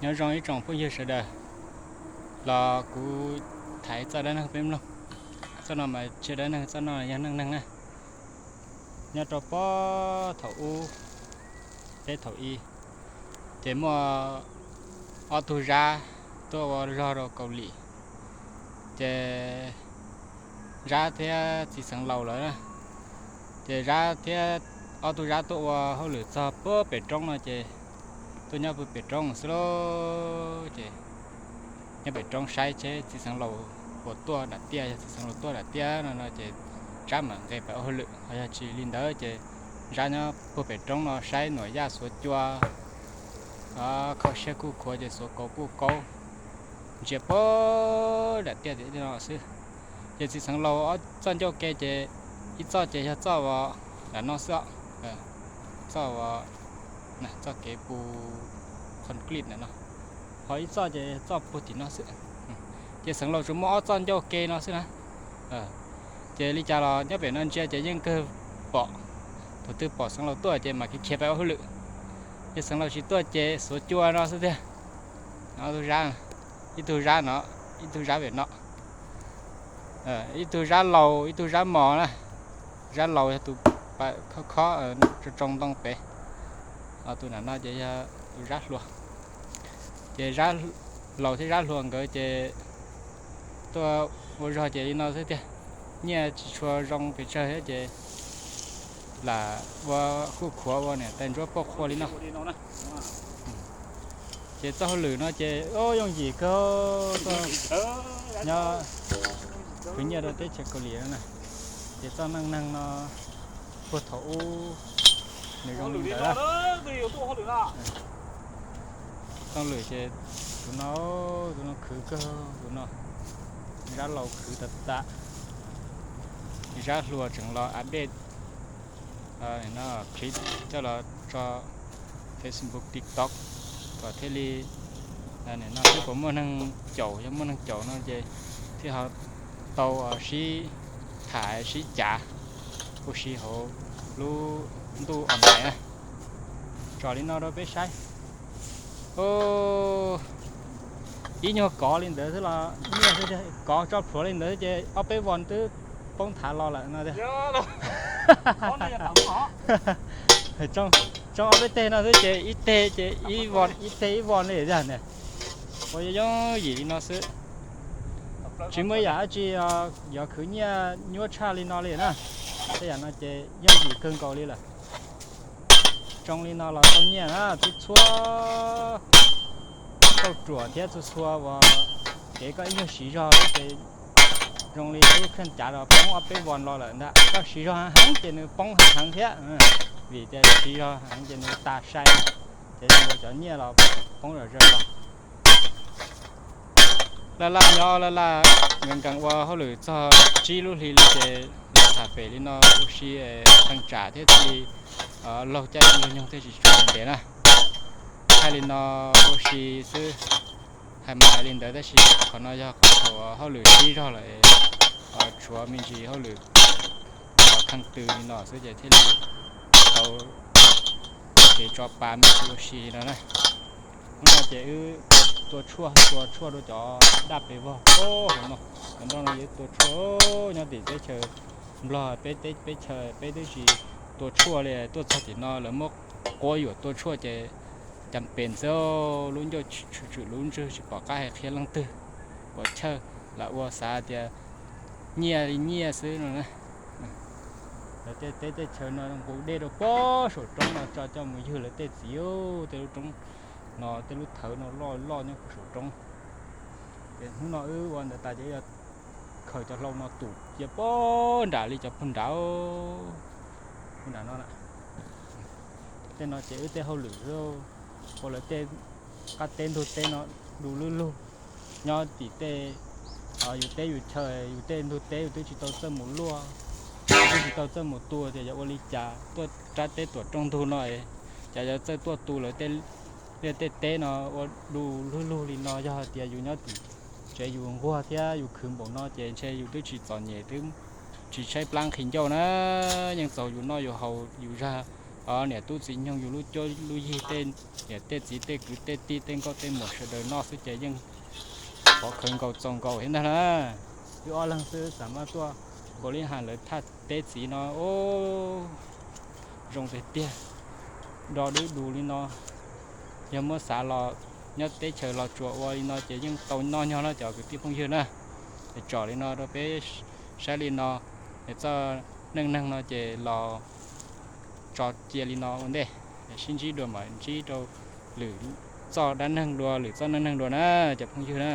Nyob zoo ib tsoom phooj ywg sawv daws, los kuv thaiv txoj dab neeg peb mloog. Txoj no mas tsis yog dab neeg, txoj no yog neej neeg na. Nyob rau puag thaum ub, teb thaum i, ces muaj ob tug Zab tuaj ua zog rau Kaus Lim. Ces Zab thiab txiv xeev laus lawm na, ces Zab thiab ob tug Zab tuaj ua hauj lwm txog puag pem roob no ces tuaj nyob puag pem roob xwb lauj. Ces nyob pem roob saib seb txiv xeev laus puas tuaj dam tiaj, yog txiv xeev laus tuaj dam tiaj no no ces Zab mam nqes pem ua hauj lwm, ho yog tsis li ntawd ces Zab nyob puag pem roob no saib nuam yaj xuav cua, kho siab kuj khuav ces xuav kauv kuj kaub, ntsia puag dam tiaj tim no xwb. Ces txiv xeev laus ob txoj ncauj ke ces ib txoj ces yog txoj uas nram no xwb os, txoj uas txoj kev pu concrete ntawm no, ho ib txoj ces txoj puag tim no xwb. Ces xeev laus tsuas muaj ob txoj ncauj ke no xwb na. Ces li cas los nyob pem no ntsia ces yeej kawg pom, thaum twg pom xeev laus tuaj ces mam khiav khiav pem ua hauj lwm. Ces xeev laus tsis tuaj ces xuav cua no xwb tiag. Ib tug Zab no, ib tug Zab pem no, ib tug Zab laus ib tug Zab mos na. Zab laus yog tus khob khob tsoo tsoo ntoo pem, tus nram no ces yog tus Zab hluas. Ces Zab laus thiab Zab hluas nkawd ces tuaj ua zog ces li no xwb tiag. Nyiaj tsis tshua zoo pes tsawg thiab ces lam ua kuj khuav ua niam tais ntsuab poj qhua li no. Ces txoj hauj lwm no ces yooj yim kawg, nyob khwv nyiaj rau teb chaws Kaus Lim no na. Ces txoj neej neeg no puag thaum ub nws zoo li ntawd. Txoj lwm ces tus no, tus no khwv kawg, tus no Zab laus khwv tas tas. Zab hluas tseem los update clip coj los tso Facebook, TikTok kom thiaj li no twb puas muaj neeg caum, yog muaj neeg caum no ces thiaj ho tau sib tham sib cav ua si hauv lub ntuj online na. Tso li no rau peb saib. Ib nyuag kov li ntawd xwb los nyiaj xwb, kov tso plhuav li ntawd ces ob peb vos twb poob thav los lawm no tiag. Tsoo ob peb teg no xwb ces ib teg ces ib vos, ib teg ib vos li tiag ne. Ua yooj yim li no xwb. Tsis muaj yam dab tsi yog khwv nyiaj nyuaj tshaj li no li na. Tej yam no ces yooj yim kawg nkaus li lawm. Tsoo li no los tau nyiaj na, txhua txhua kauj ruam thiab txhua txhua uas kev koj ib nyuag siv zog ces zoo li lub kheej cav los poob ob peb vos los lawm ntag. Koj siv zog heev heev ces nws poob heev heev thiab, vim tias siv zog heev ces nws tas sai, ces zoo li cov nyiaj los poob zom zaws los. Laj laj nyob laj laj nkees nkees ua hauj lwm txog tsib lub hli li ces los tham pem li no ua si qee tsam thiab thiaj li laug caij laug nyoog thiaj tsis tshua ntev na. Thaij li no ua si xwb, hais mas hais li ntawd tab sis qhov no yog qhov thaum hauj lwm tsib zog lawm, tshuav me ntsis hauj lwm kheej tw li no xwb ces thiaj li tau kev tso pa me ntsis ua si no na. Hnub no ces wb tua tshuaj, tua tshuaj rau cov daj pes vog hauv no. Cov nroj no yog tua tshuaj nyob tim teb chaws Nplog, peb teb peb chaws peb twb tsis tua tshuaj li, tuaj txog tim no lawv muab quab yuam tua tshuaj ces cas pes xwb, lub ncauj tshwm tshwm lub ntswg tsis pom qab hais qhia leej twg. Puas chawj lam ua xav tias nyiaj li nyiaj xwb no na. Lawv tej teb tej chaws no nqus dej rau puag saum roob no tso coj mus ywg lawv tej txiv, tej lub roob no tej lub thawv no loj loj nyob puag saum roob. Ces hnub no wb ua ntawd tas ces yog khaws cov hlau no tus cia puag nram li cov puag nrad, puag nram no. Tej no ces wb tej hauj lwm ua lawv tej qab teb ntug teb no du lug lug. Nyob tim tej yus teb yus chaw, yus tej ntug teb yus twb tsis tau txawj mus luaj, twb tsis tau txawj mus tua tias yuav ua li cas, tuaj rab teb tuam rooj ntug no, cas yuav txawj tuaj tu lawv tej liaj tej teb no ua du lug lug li no. Yog hais tias yus nyob tim tsev yus nquag thiab yus khwv npaum no ces ntshe yus twb tsis txom nyem, twb tsis tshaib plab nqhis ncauj na, yeej txaus yus noj yus haus yus zag niam tub txiv nyoog yus lub cuab lub yig tej, niam tej txiv tej kwv tej tij tej nkauj tej muam sawv daws noj xwb ces yeej pov khawv nkaus txaus nkaus thiab ntag na. Wb ob leeg xwb xav mas tuaj npaum li has lawv thaj teb txiv no, zoo tiag tiag, do dub du li no. Yog muab xav los nyob teb chaws Los Tsuas ua li no ces yeej tau noj nyog na cov kwv tij phooj ywg na. Es tsom li no rau peb saib li no, es txoj neej neeg no ces los tso cia li no ua ntej, sib ntsib dua mam ntsib rau lwm txoj dab neeg dua, lwm txoj neej neeg dua na cov phooj ywg na.